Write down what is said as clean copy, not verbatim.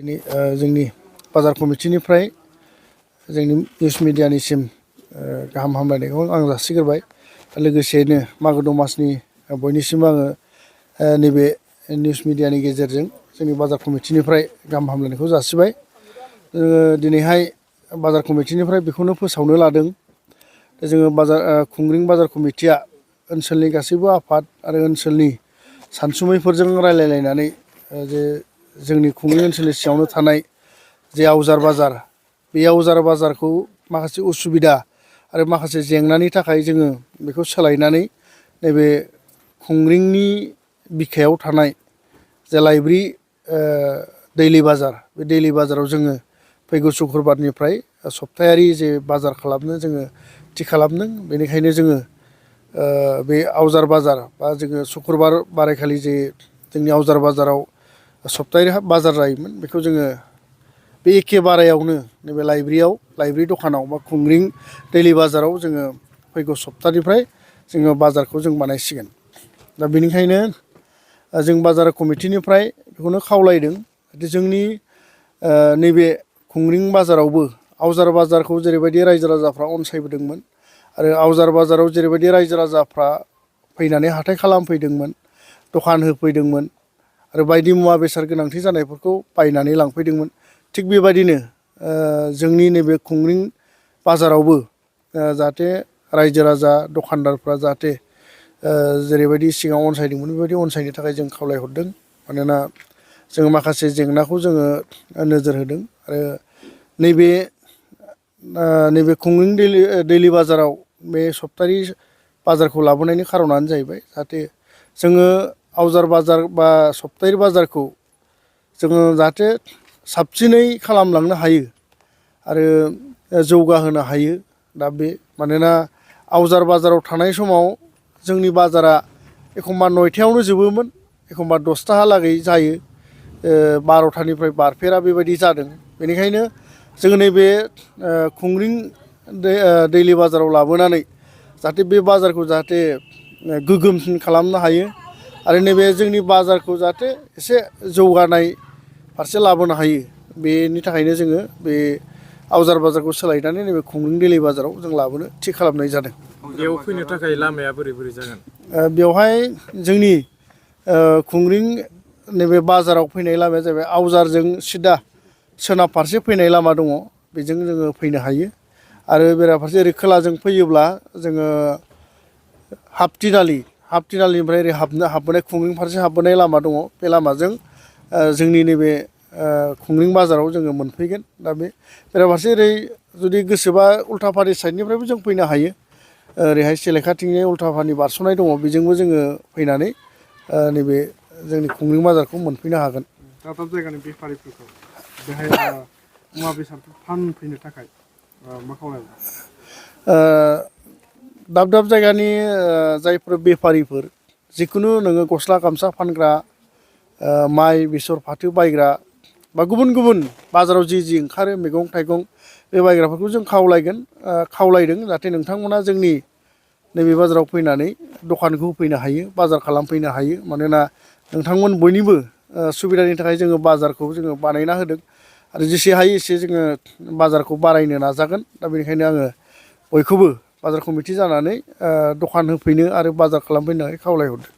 दिनै जोंनि बाजार कमिटिनिफ्राय जोंनि निउस मिडियानिसिम गाहाम हामलायनायखौ आं जासिग्रोबाय। लोगोसेयैनो मागो दमासिनि बयनिसिमबो आङो नैबे निउस मिडियानि गेजेरजों जोंनि बाजार कमिटिनिफ्राय गाहाम हामलायनायखौ जासिबाय। दिनैहाय बाजार कमिटिनिफ्राय बेखौनो फोसावनो लादों। जोङो खुंग्रिं बाजार कमिटिया ओनसोलनि गासैबो आफाद आरो ओनसोलनि सानसुमैफोरजों रायलायलायनानै जे जोंनि खुंग्रिं ओनसोलनि सिङावनो थानाय जे आवजार बाजार, बे आवजार बाजारखौ माखासे उसुबिदा आरो माखासे जेंनानि थाखाय जोङो बेखौ सोलायनानै नैबे खुंग्रिंनि बिखायाव थानाय जे लाइब्रि दैलि बाजार, बे दैलि बाजाराव जोङो फैगौ सुक्रुबारनिफ्राय सप्तायारि जे बाजार खालामनो जोङो थि खालामदों। बेनिखायनो जोङो बे आवजार बाजार बा जोङो सुक्रुबार बारायखालि जे जोंनि आवजार बाजाराव सप्तायारि बाजार जायोमोन, बेखौ जोङो बे एखे बारायावनो नैबे लाइब्रि दखानाव बा खुंग्रिं दैलि बाजाराव जोङो फैगौ सप्तानिफ्राय जोङो बाजारखौ जों बानायसिगोन। दा बेनिखायनो जों बाजार कमिटिनिफ्राय बेखौनो खावलायदों जे जोंनि नैबे खुंग्रिं बाजारावबो आवजार बाजारखौ जेरैबायदि रायजो राजाफ्रा अनसायबोदोंमोन आरो आवजार बाजाराव जेरैबायदि रायजो राजाफ्रा फैनानै हाथाय खालामफैदोंमोन, दखान होफैदोंमोन आरो बायदि मुवा बेसाद गोनांथि जानायफोरखौ बायनानै लांफैदोंमोन, थिग बेबायदिनो जोंनि नैबे खुंग्रिं बाजारावबो जाहाथे रायजो राजा दखानदारफ्रा जाहाथे जेरैबायदि सिगाङाव अनसायदोंमोन बेबायदि अनसायनो थाखाय जों खावलायहरदों। मानोना जोङो माखासे जेंनाखौ जोङो नोजोर होदों आरो नैबे खुंग्रिं दैलि बाजाराव बे सप्तायारि बाजारखौ लाबोनायनि खारनानो जाहैबाय जाहाथे जोङो आवजार बाजार बा सप्तायारि बाजारखौ जोङो जाहाथे साबसिनै खालामलांनो हायो आरो जौगाहोनो हायो। दा बे मानोना आवजार बाजाराव थानाय समाव जोंनि बाजारा एखमबा 9थायावनो जोबोमोन, एखमबा 10थाहालागै जायो, 12थानिफ्राय बारफेरा बेबायदि जादों। बेनिखायनो जोङो नैबे खुंग्रिं दैलि बाजाराव लाबोनानै जाहाथे बे बाजारखौ जाहाथे गोगोमसिन खालामनो हायो आरो नैबे जोंनि बाजारखौ जाहाथे एसे जौगानाय फारसे लाबोनो हायो, बेनि थाखायनो जोङो बे आवजार बाजारखौ सोलायनानै नैबे खुंग्रिं दैलि बाजाराव जों लाबोनो थि खालामनाय जादों। बेयाव फैनो थाखाय लामाया बोरै जागोन? बेवहाय जोंनि खुंग्रिं नैबे बाजाराव फैनाय लामाया जाहैबाय आवजारजों सिदा सोनाब फारसे फैनाय लामा दङ, बेजों जोङो फैनो हायो। आरो बेराफारसे ओरै खोलाजों फैयोब्ला जोङो हाबथिनालिनिफ्राय ओरै हाबबोनाय खुंग्रिं फारसे हाबबोनाय लामा दङ, बे लामाजों जोंनि नैबे खुंग्रिं बाजाराव जोङो मोनफैगोन। दा बे बेराफारसे ओरै जुदि गोसोबा उल्थापानि साइडनिफ्रायबो जों फैनो हायो। ओरैहाय सेलेखाथिंजाय उल्थापानि बारस'नाय दङ, बेजोंबो जोङो फैनानै नैबे जोंनि खुंग्रिं बाजारखौ मोनफैनो हागोन। दाब दाब जायगानि बेफारिफोरखौ बेहाय मुवा बेसादफोर फानफैनो थाखाय मा खालामो? दाब दाब जायगानि जायफोर बेफारिफोर, जिखुनु नोङो गस्ला गामसा फानग्रा, माइ बेसर फाथो बायग्रा बा गुबुन गुबुन बाजाराव जि ओंखारो मैगं थाइगं, बे बायग्राफोरखौ जों खावलायदों जाहाथे नोंथांमोना जोंनि नैबे बाजाराव फैनानै दखानखौ होफैनो हायो, बाजार खालामफैनो हायो। मानोना नोंथांमोन बयनिबो सुबिदानि थाखाय जोङो बाजारखौ जोङो बानायना होदों आरो जेसे हायो एसे जोङो बाजारखौ बारायनो नाजागोन। दा बेनिखायनो आङो बयखौबो बाजार कमिटि जानानै दखान होफैनो आरो बाजार खालामफैनो थाखाय खावलायहरदों।